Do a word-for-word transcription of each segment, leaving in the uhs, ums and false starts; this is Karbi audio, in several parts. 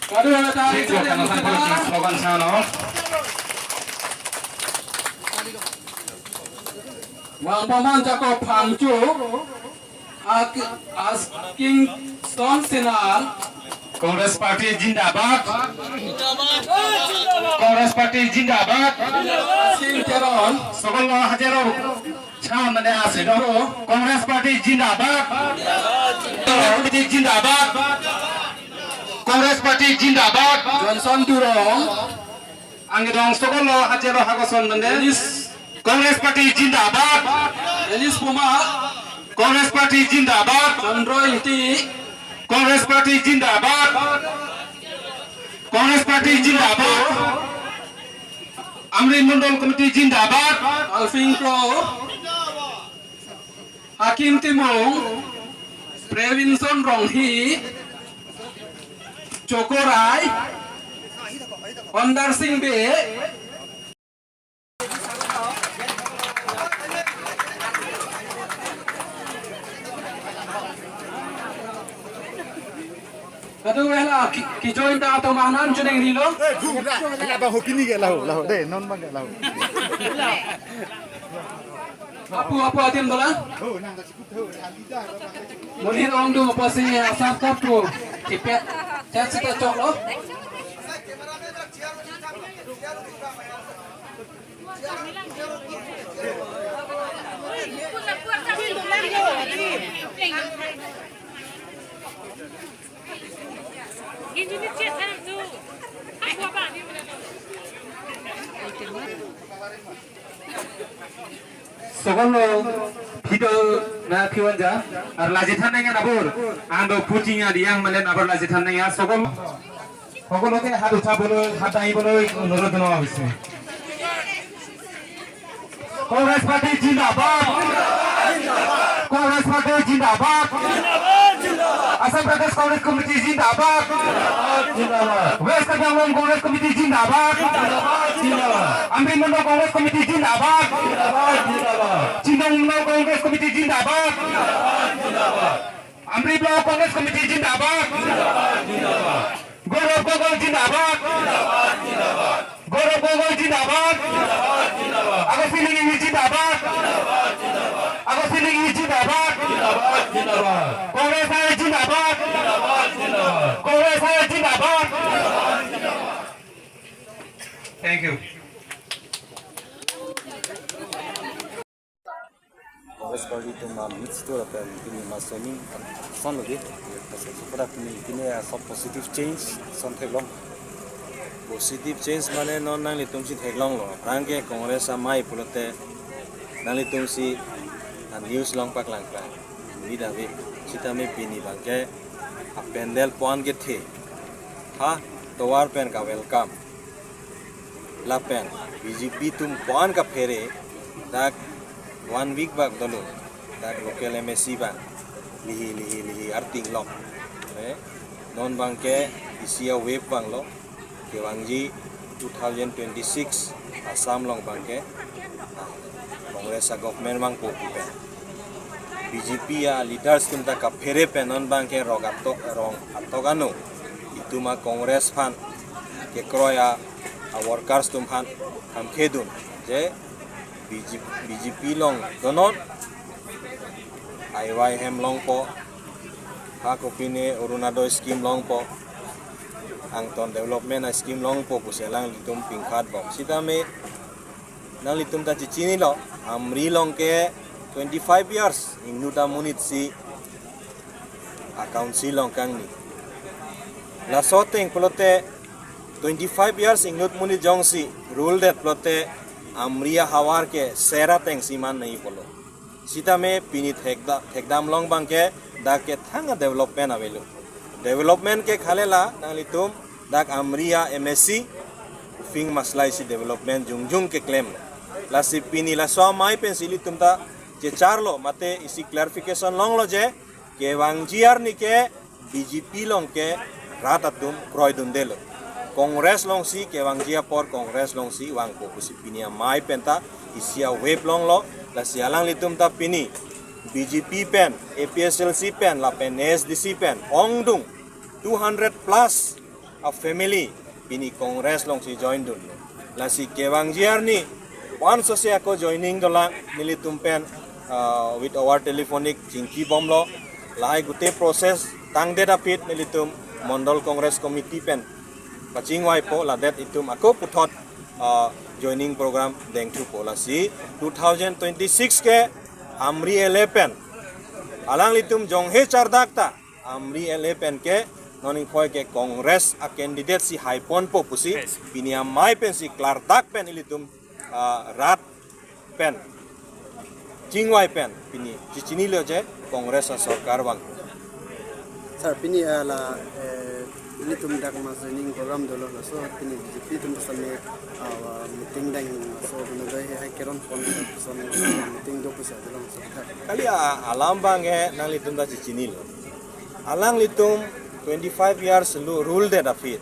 Kadu ada tarik. Singkok karena sampur sing slogan sana. Wangpaman Jacob Phangcho, Ak-, As Kingston Senar. Congress Party zindabad. Congress Party zindabad. Asim Teron. Sokol lo hajero. Cham mane asim. Congress Party zindabad. Congress Party zindabad. Congress Party zindabad. Johnson Teron. Angdong sokol lo hajero hagoson mane. Dennis. Congress Party zindabad. Dennis Poma. Congress Party zindabad. Chandra Ingti. Congress Party zindabad. Congress Party zindabad. Amri Mandal Committee zindabad. Alvin Kro. Hakim Timung, Previnson Ronghi, Chokorai, Ondar Singh Bey. Kadu wehla ki, kijoin ta atum anan chuning rilo. Eh, bu, la, la, bang ho pini ke lahu, lahu, de, non bang ke lahu. Apu, apu adim dola. Oh, nang Monit ongdung apotsi asam kapu kipet chat sita choklo. Sokol lo video na piwan ja, ar lajithan nangya nabur. Ando puting ya diang malen nabur lajithan nangya sokol. Sokol lo ke hadu cha bolo, hadai bolo, nurut no abisi. Congress Party zindabad. Congress Party zindabad. Assam Pradesh Congress Committee zindabad. West Karbi Anglong Congress Committee zindabad. Amri Mandal Congress Committee zindabad. Chindwin Mandal Congress Committee zindabad. Amri Block Congress Committee zindabad. Gaurav Gogoi zindabad. Gaurav Gogoi zindabad. Agassi Linghi zindabad. Agassi Linghi zindabad. Congress I zindabad. Congress I zindabad. Thank you. Congress Party atum ameet situ lapen pini mass joining ason lo ke. Lapen suprapini pini aso positive change ason theklong. Positive change mane non nanglitumsi theklonglo. Aphrang ke Congress amei pulote nanglitumsi a-news along paklang klang. Ni dave sitame pini abangke a-pandal puan kethe. Ha, tovar pen ka welcome. Lapen B J P atum puan kaphere dak one week bak dolo, dak local M A C bak lihi lihi lihi arting lok. Eh, non abangke isi a-wave abang lo, kevangji two thousand twenty-six Assam along abangke, ah, Congress a-government vangpo pu pen. B J P a-leaders atum ta kaphere pen non abangke rong atok, rong atok ano itum a-Congress aphan kekroi a, a-workers atum aphan kamkhedun je B J P, B J P along donon, I Y hem longpo, ha kopine Orunodoi scheme longpo, angton development a-scheme longpo pusi alanglitum pingkhat bom. Sitame nanglitum ta chechinilo, Amri along ke twenty-five years ingnut amonit si a-council along kangni. Laso ateng pulote twenty-five years ingnut monit jongsi rule det pulote Amri ahavar ke sera atengsi man nangji pulo. Sitame pini thekda-, thekdam along abangke dak ke thang a-development avelo. Development ke khalela nanglitum dak Amri a-M A C Uphing Maslai si development jongjong keklem. Lasi pini laso amei pensi ilitum ta checharlo mate isi clarification longlo je kevangji arni ke B J P along ke rat atum kroidundelo. Congress alongsi kevangji apor Congress alongsi vangpo pusi pini amei pen ta isi a-wave longlo, lasi alanglitum ta pini B J P pen, A P H L C pen, lapen A S D C pen ongdung two hundred plus a family pini Congress alongsi join dun. Lasi kevangji arni, once ase ako joining dolang nelitum pen, uh, with our telephonic chingki bomlo, lahai gute process tangdet aphi nelitum Mandal Congress Committee pen pachingvaipo, ladet itum ako puthot, uh, joining program dengthupo. Lasi two thousand twenty-six ke Amri L A pen alanglitum jonghe chardak ta, Amri L A pen ke non ingkoi ke Congress a candidate si haiponpo pusi, pini amei pensi klardak pen ilitum, ah, rat pen chingvai pen pini chechinilo je Congress a sorkar vang. Sir, pini, ah, la, eh, ilitum dak ma joining program dolo, laso pini B J P atum sami, ah, meeting deng, laso dun do he hai keron pon sami meeting do pusi adolong so. Kali, ah, alam abang ke nanglitum ta chechinilo. Alanglitum twenty-five years lu rule det aphi,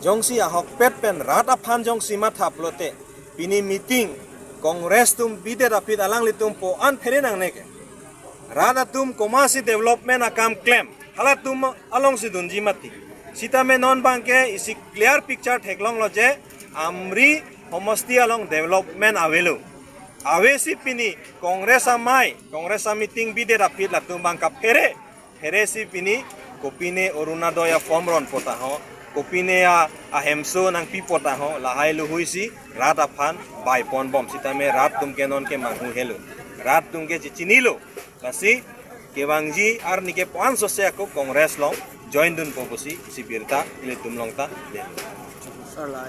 jongsi ahokpet pen rat aphan jongsi mathap lote, pini meeting Congress atum bidet aphi alanglitum po-an phere nangne ke. Rat atum komatsi development akam klem, halatum alongsi dunji mati. Sitame non abang ke isi clear picture theklonglo je Amri homosti along development avelo. Avesi pini Congress amei, Congress a meeting bidet aphi latum abang kaphere, pheresi pini kopine Orunodoi a form ronpo taho, kopine a, ahemso nangpipo taho, lahai luhuisi rat aphan baipon bom, sitame rat atum ke non ke manghu helo. Rat atum ke chechinilo. Lasi kevangji arni ke once ase ako Congress along join dunpo pusi isi birta ilitum along ta delo.